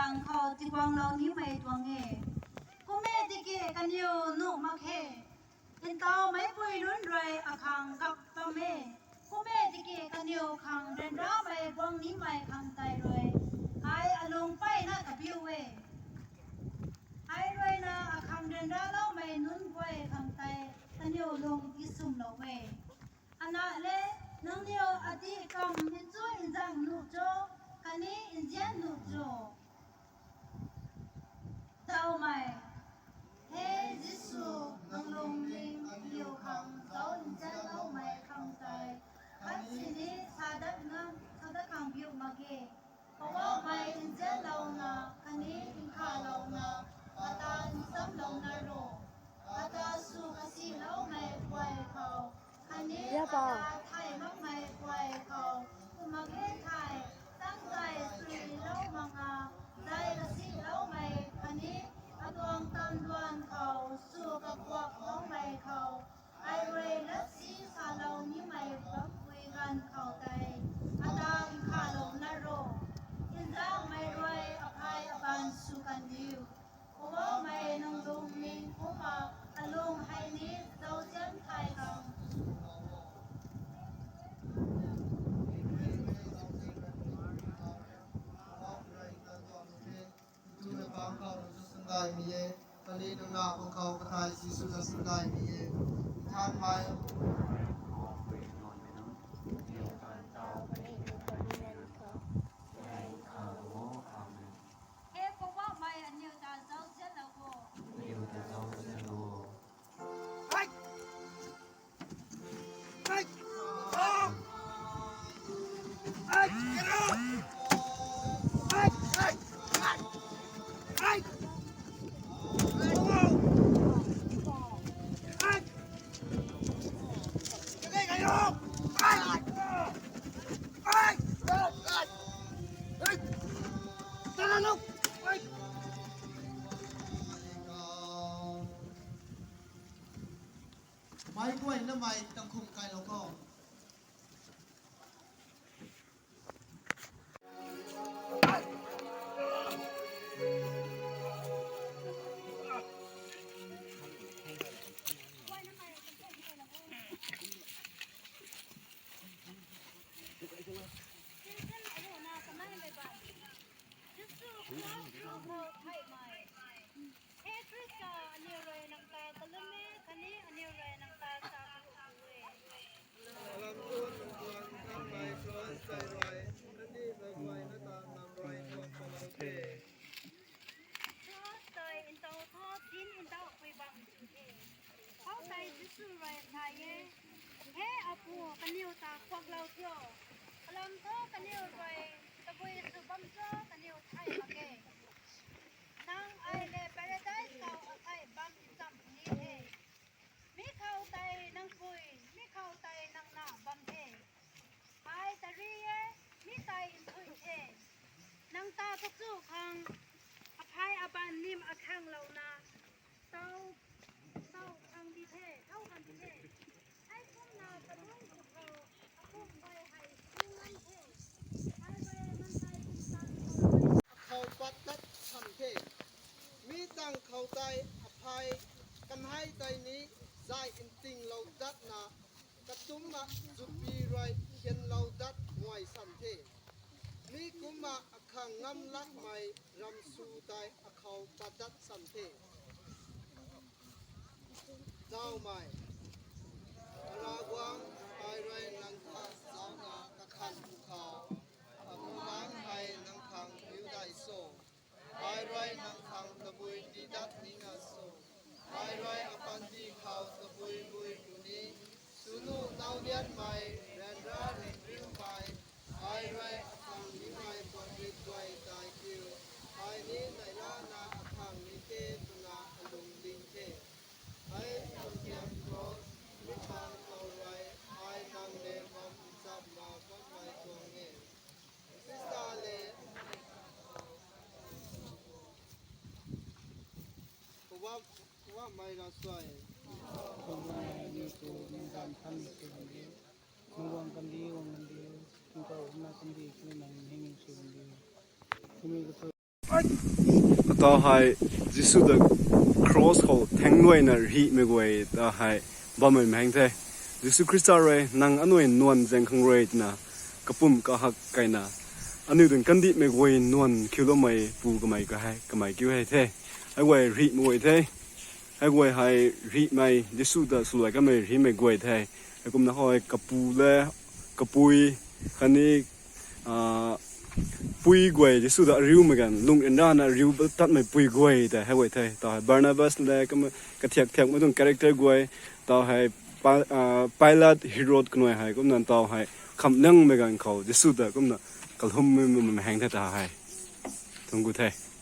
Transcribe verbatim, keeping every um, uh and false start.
Ang khou tiguanglou nimei tuang e. Kum e tiki kaniw nuh mak khe. Ntaumei pui nunc rui akhang kap bam e. Kum e tiki kaniw khang ryanramei guang nimei khang tei rui ai alung peyna kabiu e. Ai ruina akhang ryanraloumei nunc guay khang tei kaniw lung tisumlou e. Ana le, nangniw ati kam nchu nzang nuh cho, khatni nzian nuh cho? Daumei, he Jisu, nang lungning aniw khang zauc nzianloumei khang tei khat sini sadat ngam, sadat khang biu mak ge. Poubauhmei nzianlouna khatni nkhavlouna, ata nchamlouna ro. Ata sw kasiloumei guay khou khatni ata thay makmei guay khou, kumna ge thei, tang tei suilou mak nga, zai kasiloumei khatni atuang tanduan khou sw kakuak makmei khou, ai rui latsi salou nimei bampui ganv khou tei, ata nkhavlouna ro. Nzianmei rui aphey aban sw kandiu. Poubauhmei, nang lungning kumna alung hei ni zauzian thay khang. Tuna pang khou nang sw sundai mi e, khatni nang na pang khou kathai Jisu na sundai mi e. Thanmei. He Poubauhmei, aniw ta zauzianlou o. Aniw ta zauzianlou o. Mei guayna mei tangkhum kailou khou. Jisu Khrista khou theihmei. He Khrista, aniw rui nang ta kalum e, khatni aniw rui nang ta sa kalum e. Alam tu nang tuang thanmei suan sai rui, khatni meic guayna ta nam rui tuang palou the. Kros tei ntaw tho, din ntaw pui bam chu the. Khou tei Jisu rui sa e, He Apu, kaniw ta kuaklou tho. Kalam thu kaniw rui tabui sw bam cho, kaniw thay mak ge. Nang ai le Paradise khou akhei bam ncham ni the. Mi khou tei nang pui, mi khou tei nang na bam the. Ai tari e, mi tei nthui the. Nang ta kachu khang, aphey aban nim akhanglouna, tau, tau khang di the, tau khang di the. Hei kumna kalung sw khou, akum bai hei sw ngan the. Ai bai man tei kum tan khou. Akhou pat dat san the. Mi tang khou tei aphey, kanhei tei ni zai ntinglou datna, katumna zupi rui khianlou dat nguay san the. Mi kumna akhang ngam lakmei ramsu tei akhou pat dat san the. Daumei. Ravguangc, ai rui nang ta zaucna kakhan pwkhou, abumaengc hei nang khang piu dai so. Ai rui nang khang tabui tidat nina so. Ai rui apandi khou tabui bui puni. Sunu nau dianmei, ryanra ryanriumei, ai rui akhang nimei puanrit guay tei kiu. Ai ni neihlana akhang ni the twna alung ding the. Ai Santiam Cross, mi pang khou rui, ai nang le bam nchapna bammei tuang e. Khrista le, kuwam, kuwam mei ra suai. Kuwam mei ni tu ningdan kan ni tu bam di. Nang wang kan di, wang kan di. Nang kau na kan di, kuni nang hing sw kan di. Kuni ka Ataw hei Jisu ta cross khou theng luaina rihmei guay ta hei bammei maeng the. Jisu Khrista rui, nang anui nuan zaeng khang rui twna kapumc kahak kaina aniu dun kandihmei guay nuan khiuloumei pu kamei ka hei kamei kiu hei the. Hei guay rihmei guay the. Hei guay hei rihmei Jisu ta swluai kanmei rihmei guay the. Heikumna hei kapu le, kapui, khatni pui guay Jisu ta ariumei ganv lung ryanrana ariu tatmei pui guay tei hei guay the. Taw hei Barnabas le, kathiak thiakmei tuang character guay, taw hei Pilat, Herod kanui hei kumna taw hei khamliangmei ganv khou Jisu ta kumna kalwmmei maeng the ta hei thungc ku the.